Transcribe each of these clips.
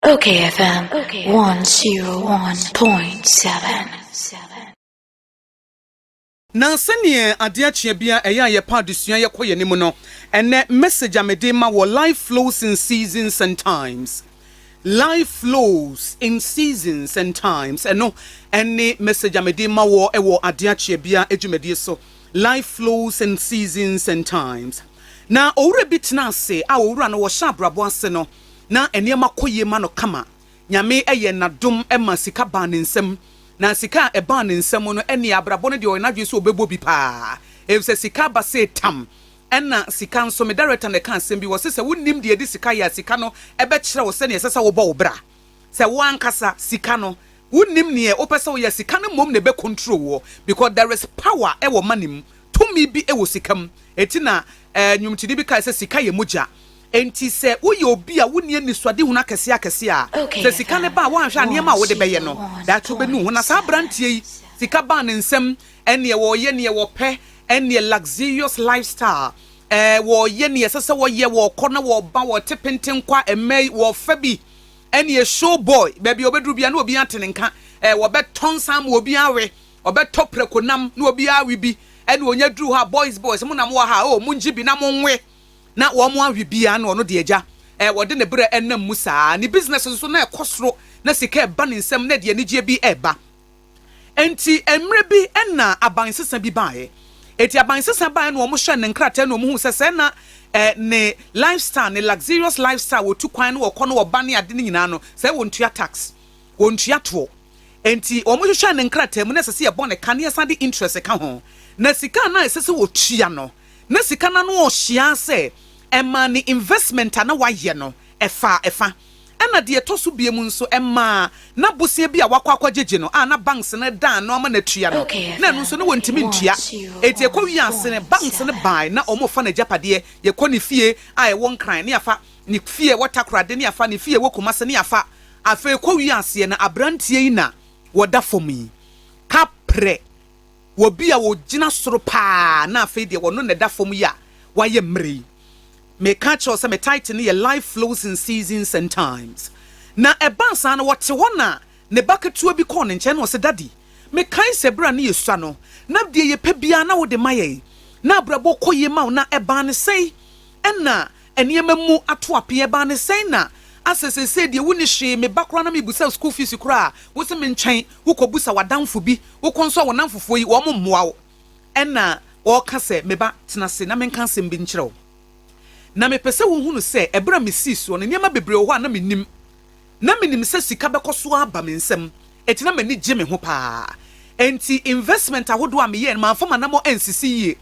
Okay FM 101.7. Na sɛneɛ adeɛ akyeɛ bia ɛyɛ a yɛpa adesua yɛkɔ yɛn anim no, ɛnɛ message a mede ma wɔ Life Flows in Seasons and Times. Life Flows in Seasons and Times. Ɛno ɛne message a mede ma wɔ ɛwɔ adeɛ akyeɛ bia adwumadie so. Life Flows in Seasons and Times. Na owura bi tena ase a owura no wɔhyɛ abrabɔ ase no na nneɛma kɔ yie ma no kama. Nyame ɛyɛ n'adom ɛma sika baa ne nsam. Na sika a ɛbaa ne nsam no ɛne abrabɔ no deɛ ɔyɛ n'adwene sɛ ɔbɛbɔ bi paa. Efisɛ sika ba sɛ tam. Ɛna sika nso me director na ɛka asɛm bi wɔ sɛ sɛ wonim deɛ ɛde sika yɛ a sika no ɛbɛkyerɛ wo sɛnea ɛsɛ sɛ wobɔ wo bra. Sɛ wo ankasa sika no wonim neɛ wopɛ sɛ woyɛ sika no mmom na ɛbɛ control wɔ because there is power ɛwɔ money mu. Tumi bi ɛwɔ sika mu. Eti na ɛɛ nnwomtoni bi kae sɛ sika yɛ mogya. Enti sɛ woyɛ obi a wonni anisoadehunu akɛseɛ akɛseɛ a, sɛ sika no ba a woanhwɛ a nneɛma a wode bɛyɛ no, daakye wobɛnu ho. Na saa aberanteɛ yi, sika baa ne nsam, ɛneɛ wɔyɛ neɛ wɔpɛ, ɛneɛ luxurious lifestyle, ɛɛ wɔyɛ neɛ ɛsɛ sɛ wɔyɛ, wɔkɔ na wɔba, wɔte pentenkwa, ɛmɛ yi, wɔfa bi, ɛneɛ show boy, baabi a wɔbɛduru bia na obi ate ne nka, ɛɛ wɔbɛtɔ nsa ma obi awe, ɔbɛtɔ prɛko nam na obi awe bi, ɛne onya duru hɔ a boys boys, mo na mo wɔ ha, oh, mo ngye bi na mo nwe. Na wɔn awe bia na ɔno deɛ agya ɛɛ wɔde ne berɛ ɛnam mu saa ne business nso na ɛkɔ soro na sika ɛba ne nsam na deɛ anigyeɛ bi ɛɛba. Nti mmerɛ bi ɛna abansesa bi baeɛ. Eti abansesa baeɛ na wɔn hyɛ ne nkrataa na wɔn hu sɛ sɛ na ɛɛ ne lifestyle, ne luxurious lifestyle, wɔtu kwan no wɔkɔ no wɔba ne ade ne nyinaa no sɛ wɔntua tax, wɔntua toɔ. Nti wɔn hwehwɛ ne nkrataa mu na ɛsɛ sɛ yɛbɔ ne ka ne yɛsan de interest ka ho. Na sika na ɛsɛ sɛ wɔtua no na sika no ano ɔhyia sɛ ɛma ne investment a na wayɛ no ɛfa ɛfa. Ɛna deɛ ɛtɔ so bie mu nso ɛmaa na bosia bi a wakɔ akɔgyegye no a na banks no dan no ama n'atua no na ɛno nso ne wɔntumi ntua. Eti ɛkɔ wi ase no banks no baa na wɔn fa n'agyapadeɛ. Yɛkɔ ne fie a ɛwɔ Nkran ne yɛfa ne fie ɛwɔ Takoradi ne yɛfa ne fie ɛwɔ Kumase ne yɛfa. Afei kɔ wi aseɛ na aberanteɛ yi na wɔda fam yi kaprɛ wɔ bi a wɔgyina soro paa na afei deɛ wɔno na ɛda fam yi a wayɛ mmerɛ yi. Meka kyerɛw sɛ me title no yɛ Life Flows in Seasons and Times. Na ɛbaa saa no wɔte hɔ na ne ba ketewa bi kɔɔ ne nkyɛn na ɔsɛ, "Daddy, mekae sɛ berɛ a ne yɛsua no na deɛ yɛpɛ biara na wode ma yɛn na abrabɔ kɔ yie ma wo. Na ɛbaa ne sɛn ɛna nneɛma mu ato apeɛ? Ɛbaa ne sɛn na asɛ sɛsɛ deɛ wonni hwee? Me ba koraa na mebusa school fees koraa a wo sɛ me nkyɛn wokɔbusa w'adamfo bi, wokɔ nso a wo namfofoɔ yi wɔn mmoa wo." Ɛna wɔreka sɛ, "Me ba, tena ase na menka asɛm bi nkyerɛ wo. Na mepɛ sɛ wohunu sɛ ɛberɛ a mesii soɔ no nneɛma bebree wɔ hɔ a na menim. Na menim sɛ sika bɛkɔ so aba me nsam, ɛnti na m'ani gye me ho paa. Enti investment ahodoɔ a meyɛɛ no mamfa m'anammɔ ansisi yie.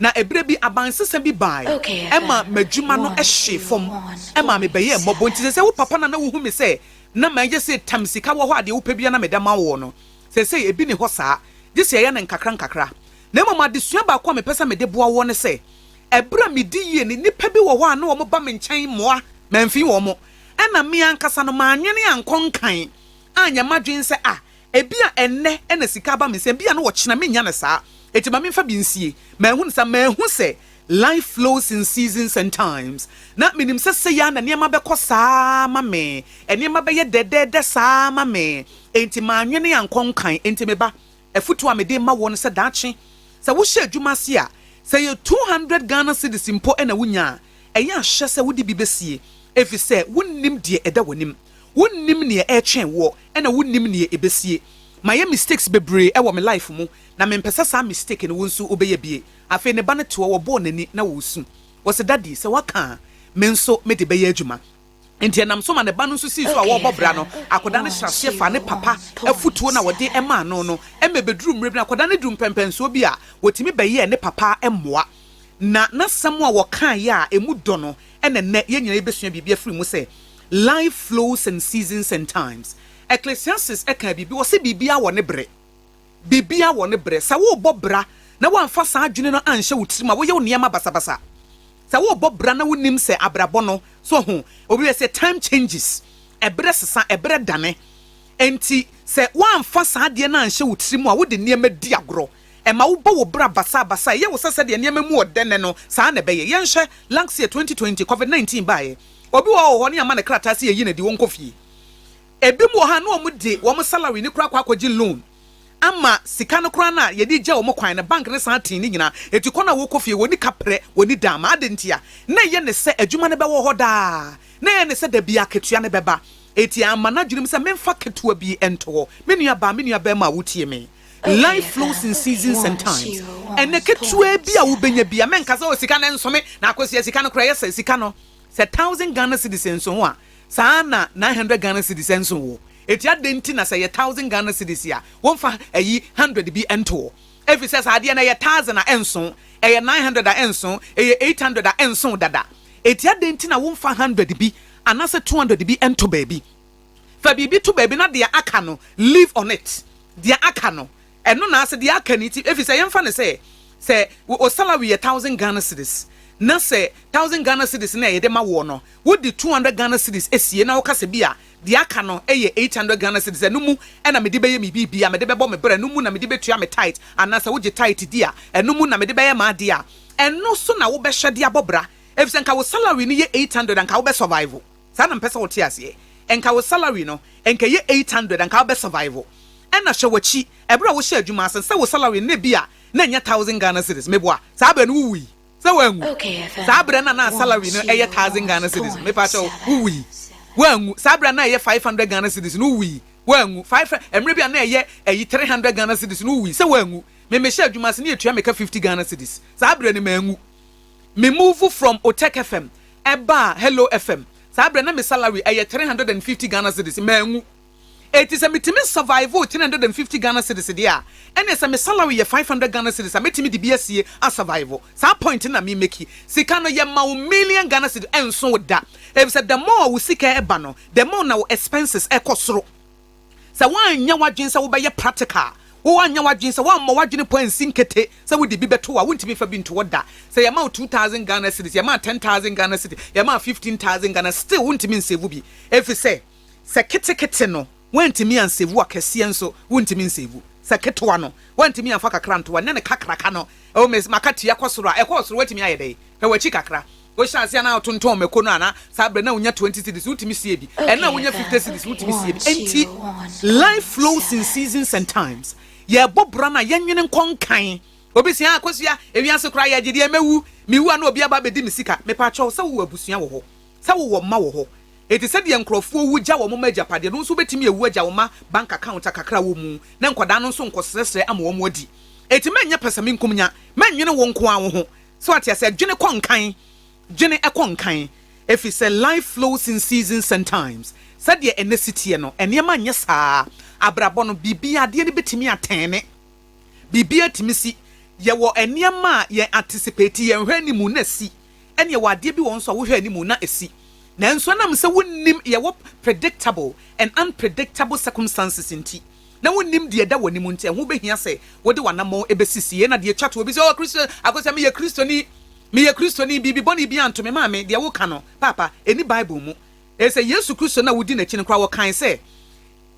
Na ɛberɛ bi abansesa bi bae ɛma m'adwuma no ɛhyee fam ɛma mebɛyɛɛ mmɔbɔ. Nti sɛ sɛ wo papa na na wohu me sɛ na mayɛ sɛ tam sika wɔ hɔ a deɛ wopɛ bia na meda ma woɔ no, sɛ ebi ne hɔ saa, gye sɛ ɛyɛ no nkakra nkakra. Na mmom adesua baako a mepɛ sɛ mede boa woɔ ne sɛ ɛberɛ a medi yie ne nnipa bi wɔ hɔ a na wɔn ba me nkyɛn mmoa mamfi wɔn mo. Ɛna me ankasa no maanwene ankɔ nkan anyɛ m'adwene sɛ a ebi a ɛnnɛ ɛna sika aba me nsam, ebi a na wɔkyena menya no saa, eti ma memfa bi nsie. Mahu no sɛ mahu sɛ life flows in seasons and times. Na menim sɛ sɛ ya na nneɛma bɛkɔ saa ma me, nneɛma bɛyɛ dɛdɛɛdɛ saa ma me, enti maanwene ankɔ nkan. Enti me ba, afutuo a mede ma wɔ no sɛ daakye sɛ wohyɛ adwuma ase a, sɛ yɛ 200 Ghana cedis mpo ɛna wonya a, ɛyɛ ahyɛ sɛ wode bi bɛsie, ɛfiri sɛ wonnim deɛ ɛda w'anim, wonnim neɛ ɛretwɛn woɔ, ɛna wonnim neɛ ɛbɛsie. Mayɛ mistakes bebree ɛwɔ me life mu na mempɛ sɛ saa mistake no wo nso wobɛyɛ bie." Afei ne ba no toɔ wɔbɔɔ n'ani na wɔresu. Wɔsɛ, "Daddy, sɛ waka a me nso mede bɛyɛ adwuma." Nti ɛnam so ma ne ba no nso sii so a wɔrebɔ bra no. Akwadaa no hyɛ aseɛ fa ne papa afutuo na wɔde ɛmaa no no ɛma ɛbɛduru mmerɛ bi na akwadaa no duru mpɛmpɛnsoɔ bi a wɔtumi bɛyɛɛ ne papa mmoa. Na n'asɛm a wɔkaeɛ a ɛmu dɔ no ɛna nnɛ yɛn nyinaa yɛbɛsua biribi afiri mu sɛ life flows in seasons and times. Ecclesiastes ɛka biribi, wɔsɛ biribiara wɔ ne berɛ, biribiara wɔ ne berɛ. Sɛ worebɔ bra na woamfa saa adwene no anhyɛ wo tirim a, woyɛ wo nneɛma basabasa. Sɛ worebɔ bra na wonim sɛ abrabɔ no so ho obi yɛ sɛ time changes, ɛberɛ sesa, ɛberɛ dane. Enti sɛ woamfa saa adeɛ no anhyɛ wo tirim a, wode nneɛma di agorɔ, ɛma wobɔ wo bra basabasa. Ɛyɛ wo sɛ sɛdeɛ nneɛma mu ɔdɛnɛ no saa na ɛbɛyɛ. Yɛnhwɛ last year 2020 COVID-19 baeɛ. Obi wɔ hɔ ne ama ne krataa sɛ yɛyi no di wɔnkɔ fie. Ebinom wɔ hɔ a na wɔde wɔn salary no koraa kɔ akɔgye loan ama sika no koraa no a yɛde gya wɔn kwan no, bank no san tee ne nyinaa. Enti kɔ no a wɔkɔ fie, wɔnni kaprɛ, wɔnni daama. Adɛn ntia? Na ɛyɛ no sɛ adwuma no bɛwɔ hɔ daa. Na ɛyɛ no sɛ da biara akatua no bɛba. Enti amma n'adwenem sɛ memfa ketewa bi nto hɔ. Me nuabaa, me nuabarima a wotie me, life flows in seasons and times. Ɛnnɛ ketewaa bi a wobɛnya bi a, mɛnka sɛ oh sika no ɛnso me, na akosua sika no koraa ɛyɛ sɛ sika no. Sɛ thousand Ghana cedis nso ho a, saa ara na 900 Ghana cedis nso wɔ. Enti adɛn nti na sɛ ɛyɛ thousand Ghana cedis a, womfa ayi hundred bi nto hɔ? Efisɛ sɛ adeɛ no ɛyɛ thousand a ɛnso, ɛyɛ 900 a ɛnso, ɛyɛ 800 a ɛnso dada. Enti adɛn nti na womfa hundred bi anaasɛ 200 bi nto baabi? Fa biribi to baabi na deɛ aka no, live on it. Deɛ aka no, Ɛno na ase deɛ aka ne ti efisɛ yɛmfa no sɛ sɛ wo salary yɛ thousand Ghana cedis na sɛ thousand Ghana cedis no a yɛde ma woɔ no wode 200 Ghana cedis sie na woka sɛ bi a deɛ aka no yɛ 800 Ghana cedis ɛno mu na mede bɛyɛ me biribi a mede bɛbɔ me bra ɛno mu na mede bɛtua me tithe anaa sɛ wogye tithe di a ɛno mu na mede bɛyɛ m'adeɛ a ɛno so na wobɛhwɛ de abɔ bra efisɛ nka wo salary no yɛ 800 a nka wobɛ survive. Saa na mepɛ sɛ wote aseɛ. Nka wo salary no, nka ɛyɛ 800 a, nka wobɛ survive. Ɛna hwɛ w'akyi, ɛberɛ a wohyɛɛ adwuma ase no, sɛ wo salary no na ebia na ɛnyɛ thousand Ghana cedis, meboa? Saa berɛ no wowui? Sɛ woanwu? Saa berɛ no a na salary no ɛyɛ thousand Ghana cedis no, mepa kyɛw, wowui? Woanwu? Saa berɛ a na ɛyɛ 500 Ghana cedis no, wowui? Woanwu? Five, mmerɛ bi a na ɛyɛ ɛyi 300 Ghana cedis no, wowui? Sɛ woanwu? Me mehyɛɛ adwuma ase no yɛtua me ka 50 Ghana cedis, saa berɛ no manwu. Me move from Otec FM ɛbaa Hello FM, saa berɛ na me salary ɛyɛ 350 Ghana cedis, manwu. Enti sɛ metumi survive 350 Ghana cedis deɛ a, ɛneɛ sɛ me salary yɛ 500 Ghana cedis a mɛtumi de bi asie a survive. Saa point no na me make. Sika no yɛma wo million Ghana cedis ɛnso wo da, efisɛ the more wo sika ɛba no, the more na wo expenses ɛkɔ soro. Sɛ woanyɛ w'adwene sɛ wobɛyɛ practical, woanyɛ w'adwene sɛ woammɔ w'adwene pɔ ansi nkete sɛ wode bi bɛto hɔ a, wontumi mfa bi nto hɔ da. Sɛ yɛma wo 2000 Ghana cedis, yɛma wo 10,000 Ghana cedis, yɛma wo 15,000 Ghana, still wontumi nsevu bi. Efisɛ sɛ ketekete no woantumi ansevu a, kɛseɛ nso wontumi nsevu. Sɛ ketewa no woantumi amfa kakra anto hɔ a, ne ne kakraka no, oh, me, makatua kɔ soro a, ɛkɔɔ soro woatumi ayɛ dɛn? Hwɛ w'akyi kakra. Wohyɛ aseɛ na wotontɔn mako no a, na saa berɛ na wonya 20 cedis, wotumi sie bi. Ɛnnɛ a wonya 50 cedis, wotumi sie bi. Enti, life flows in seasons and times. Yɛrebɔ bra no a, yɛnnwene nkɔ nkan. Obi se, ah, Akosua, ewiase koraa yɛgye deɛ, mɛwu. Mewu a na obi aba abɛdi me sika. Mepaakyɛw, sɛ wowɔ abusua wɔ hɔ, sɛ wowɔ mma wɔ hɔ. Enti sɛdeɛ nkurɔfoɔ wu gya wɔn mma agyapadeɛ no, wo nso wobɛtumi awu agya wo mma bank account a kakra wɔ mu, na nkwadaa no nso nkɔsrɛsrɛ ama wɔn adi. Enti mɛnyɛ pɛsɛmenkomenya, mɛnnwene wo nko ara wo ho. So wate aseɛ? Dwene kɔ nkan. Dwene kɔ nkan. Ɛfiri sɛ life flows in seasons and times. Sɛdeɛ ɛnnɛ si teɛ no, nneɛma nyɛ saa. Abrabɔ no, biribiara, adeɛ no bɛtumi atɛne. Biribiara tumi si. Yɛwɔ nneɛma a yɛn anticipate, yɛnhwɛ anim na asi. Ɛne yɛwɔ adeɛ bi wɔ hɔ nso a wohwɛ anim na asi. Nanso ɛnam sɛ wonnim, yɛwɔ predictable and unpredictable circumstances nti, na wonnim deɛ ɛda w'anim nti, ɛho bɛhia sɛ wode w'anammɔn bɛsisi. Yei na deɛ ɛtwa to. Obi sɛ, Oh, Kristo, Akosua, meyɛ Kristoni. Meyɛ Kristoni. Biribi bɔne biara nto me. Maame, deɛ woka no, Paapa, ɛnni Bible mu. Ɛyɛ sɛ Yesu Kristo no a wodi n'akyi no koraa, wɔkae sɛ,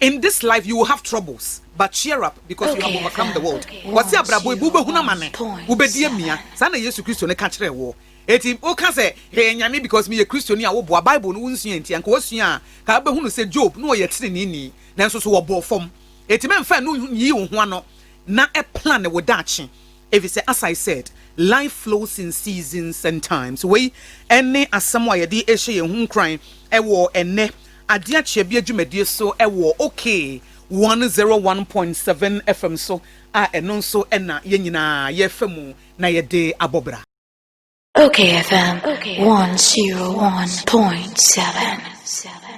In this life you will have troubles, but cheer up because you have overcome the world. Wɔse abrabɔ yi mu wobɛhunu amane, wobɛdi amia. Saa na Yesu Kristo no ka kyerɛɛ woɔ. Enti woka sɛ, Hee Nyame, because meyɛ Kristoni a woboa. Bible no wonsua nti, anka woasua a, ka wobɛhunu sɛ Job na ɔyɛ teneneeni. Nanso so wɔbɔɔ fam? Enti mɛmfa ɛno nyiyi wo ho ano na plan wo daakye efisɛ as I said, life flows in seasons and times. Wei ne asɛm a yɛde rehyɛ yɛn ho nkuran wɔ ɛnnɛ Adeɛ Akyeabea dwumadie so wɔ OK 101.7 FM so a ɛno nso na yɛn nyinaa yɛrefa mu na yɛde abɔ bra. OK FM 101.7.